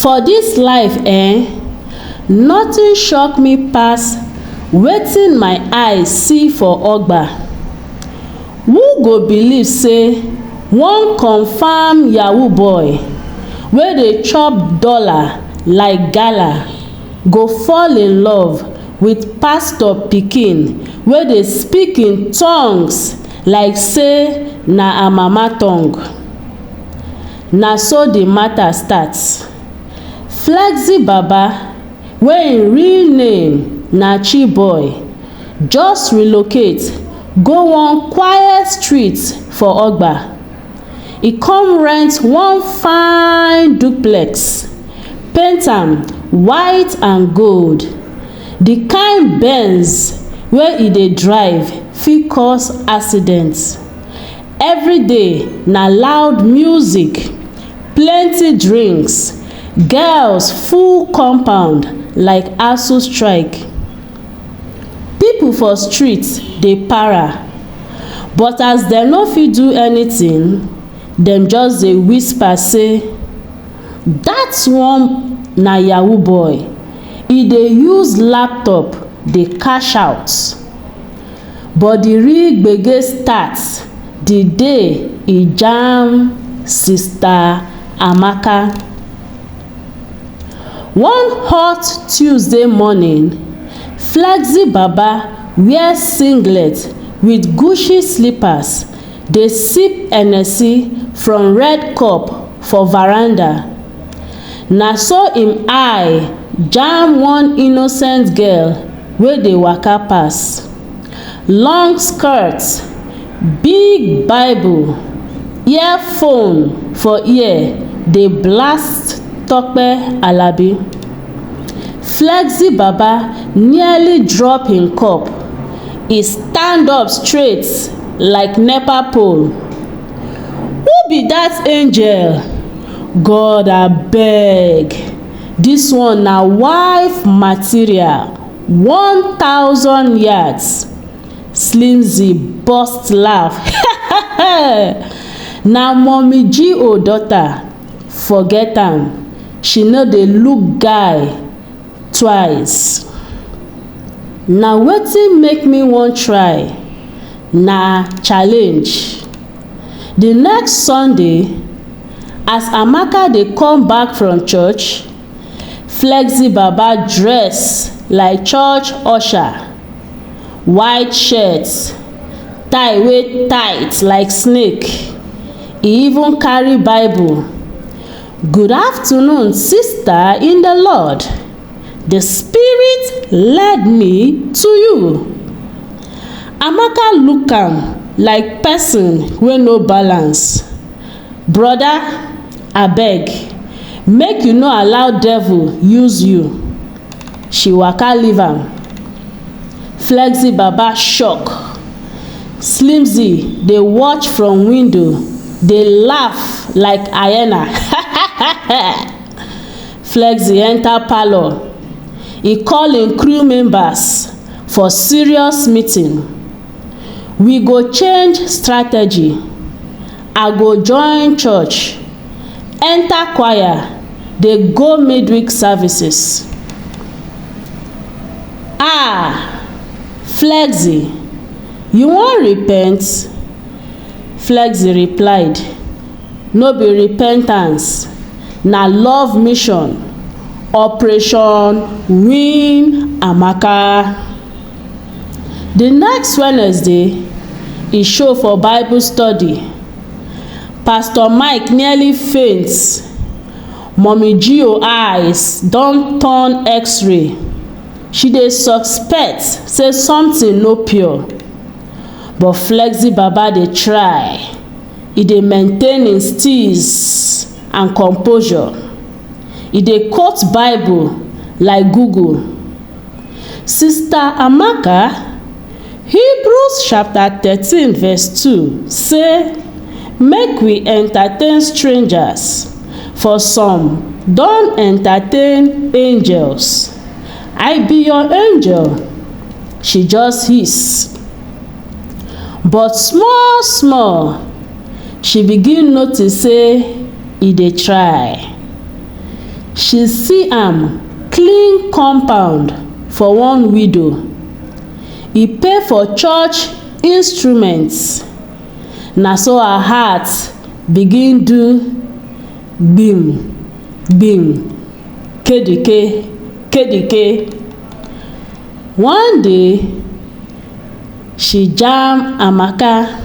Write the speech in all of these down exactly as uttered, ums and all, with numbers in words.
For this life eh, nothing shock me pass wetin my eye see for Ogba. Who go believe say one confam yahoo boy wey dey chop dollar like gala go fall in love with pastor pikin wey dey speak in tongues like say na her mama tongue. Na so the matter start. Flexi Baba, wey im real name na Chiboy, just relocate go one quiet street for Ogba. E come rent one fine duplex, paint am white and gold. The kind Benz wey e dey drive fit cause accident. Every day na loud music, plenty drinks, girls full compound like asuu strike. People for street dey para, but as dem no fit do anything, dem just dey whisper say, "That one na yahoo boy, e dey use laptop dey cash out." But the real gbege start the day e jam Sister Amaka. One hot Tuesday morning, Flexi Baba wear singlet with Gucci slippers dey sip Hennessy from red cup for veranda. Na so im eye jam one innocent girl wey dey waka pass. Long skirt, big Bible, earphone for ear dey blast Tope Alabi. Flexi Baba nearly drop im cup, e stand up straight like nepa pole. "Who be that angel? God abeg, this one na wife material, one thousand yards." Slimzy burst laugh. "Na Mommy G O daughter, forget am, she no dey look guy twice." Na wetin make me wan try na challenge. The next Sunday, as Amaka dey come back from church, Flexi Baba dress like church usher, white shirt, tie wey tight like snake. E even carry Bible. "Good afternoon, sister in the Lord. The Spirit led me to you." Amaka look am like person wey no balance. "Brother, abeg, make you no allow devil use you." She waka leave am. Flexi Baba shock. Slimzy dey watch from window, dey laugh like hyena. Flexi enter parlour. E call im crew members for serious meeting. "We go change strategy. I go join church, enter choir, dey go midweek services." "Ah, Flexi, you wan repent?" Flexi replied, "No be repentance, na love mission, Operation Win Amaka." The next Wednesday, e show for Bible study. Pastor Mike nearly faint. Mommy Gio eyes don turn X-ray. She dey suspect say something no pure. But Flexi Baba dey try. E dey maintain im steeze and composure. E dey quote Bible like Google. "Sister Amaka, Hebrews chapter thirteen verse two say, 'Make we entertain strangers, for some don entertain angels.' I be your angel." She just hiss. But small small, she begin notice say e dey try. She see am clean compound for one widow. E pay for church instruments. Na so her heart begin do gbim, gbim, kedike, kedike. One day, she jam Amaka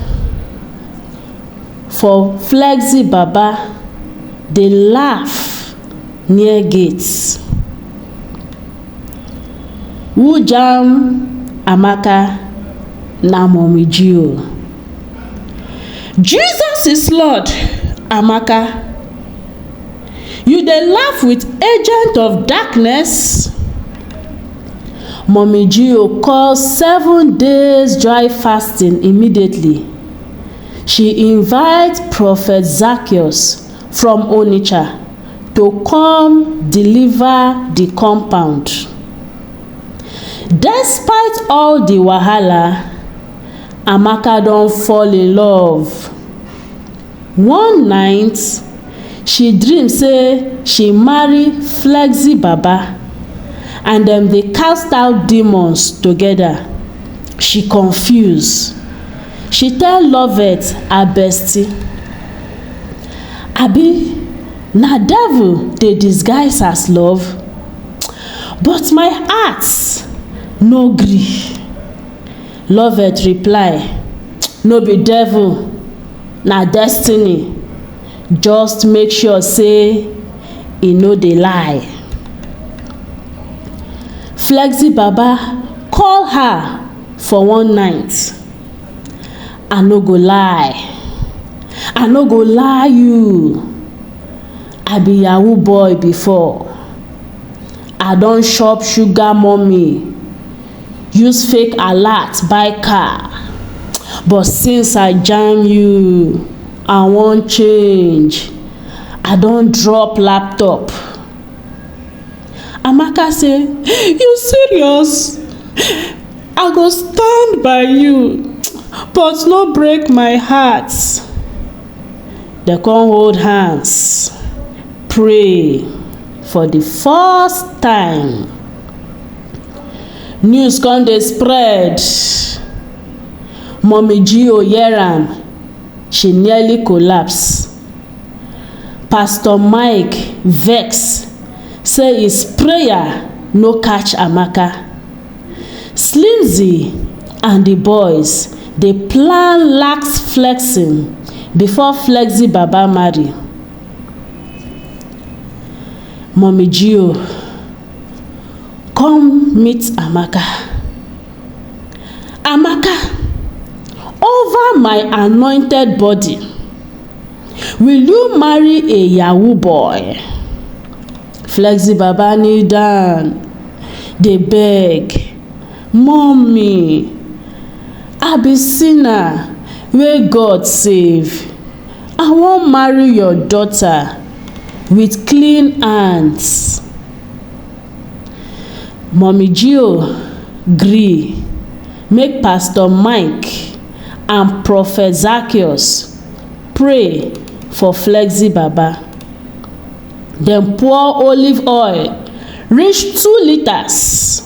for Flexi Baba dey laugh near gate. Who jam Amaka? Na Mommy Gio. "Jesus is Lord, Amaka. You dey laugh with agent of darkness?" Mommy Gio call seven days dry fasting immediately. She invite Prophet Zacchaeus from Onitsha to come deliver the compound. Despite all the wahala, Amaka don fall in love. One night, she dream say she marry Flexi Baba and dem dey cast out demons together. She confuse. She tell Lovett, her bestie, "Abi na devil dey disguise as love? But my heart no gree." Lovett reply, "No be devil, na destiny. Just make sure say e no dey lie." Flexi Baba call her for one night. "I no go lie. I no go lie you. I be Yahoo boy before. I don chop sugar mommy, use fake alert buy car. But since I jam you, I wan change. I don drop laptop." Amaka say, "You serious? I go stand by you, but no break my heart." Dem come hold hands, pray for the first time. News come dey spread. Mommy Gio hear am, she nearly collapse. Pastor Mike vex say his prayer no catch Amaka. Slimzy and the boys dey plan last flexing before Flexi Baba marry. Mommy Gio come meet Amaka. "Amaka, over my anointed body, will you marry a Yahoo boy?" Flexi Baba kneel down, dey beg, "Mommy, I be sinner wey God save. I wan marry your daughter with clean hands." Mommy Gio gree make Pastor Mike and Prophet Zacchaeus pray for Flexi Baba. Dem pour olive oil reach two litres.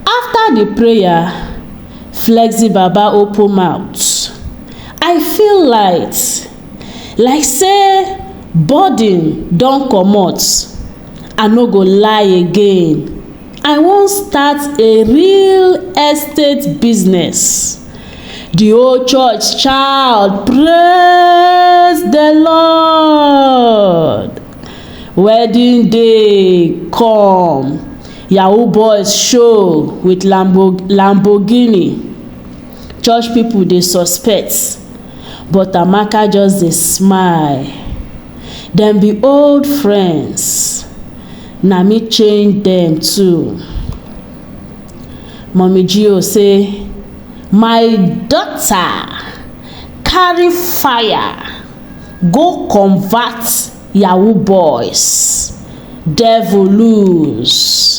After the prayer, Flexi Baba open mouth. "I feel light, like say burden don comot. I no go lie again. I wan start a real estate business." The whole church shout, "Praise the Lord!" Wedding day come. Yahoo boys show with Lambo-, Lamborghini. Church people dey suspect, but Amaka just dey smile. Dem be old friends. Na me change dem too. Mommy Gio say, "My daughter carry fire go convert Yahoo boys. Devil lose."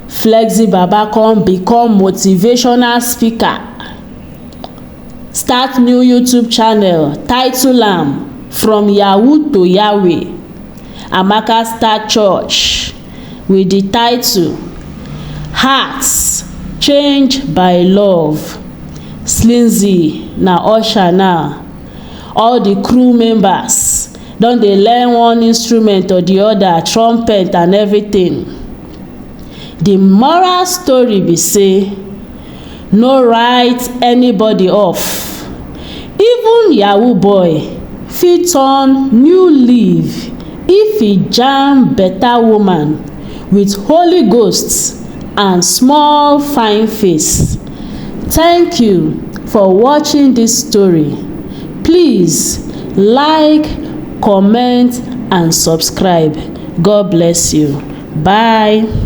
Flexi Baba come become motivational speaker. Start new YouTube channel, title am From Yahoo to Yahweh. Amaka start church with the title Hearts Changed by Love. Slinzy na usher now. All the crew members don dey learn one instrument or the other, trumpet and everything. The moral story be say, no write anybody off. Even yahoo boy fit turn new leaf if he jam better woman with Holy Ghost and small fine face. Thank you for watching this story. Please like, comment and subscribe. God bless you. Bye.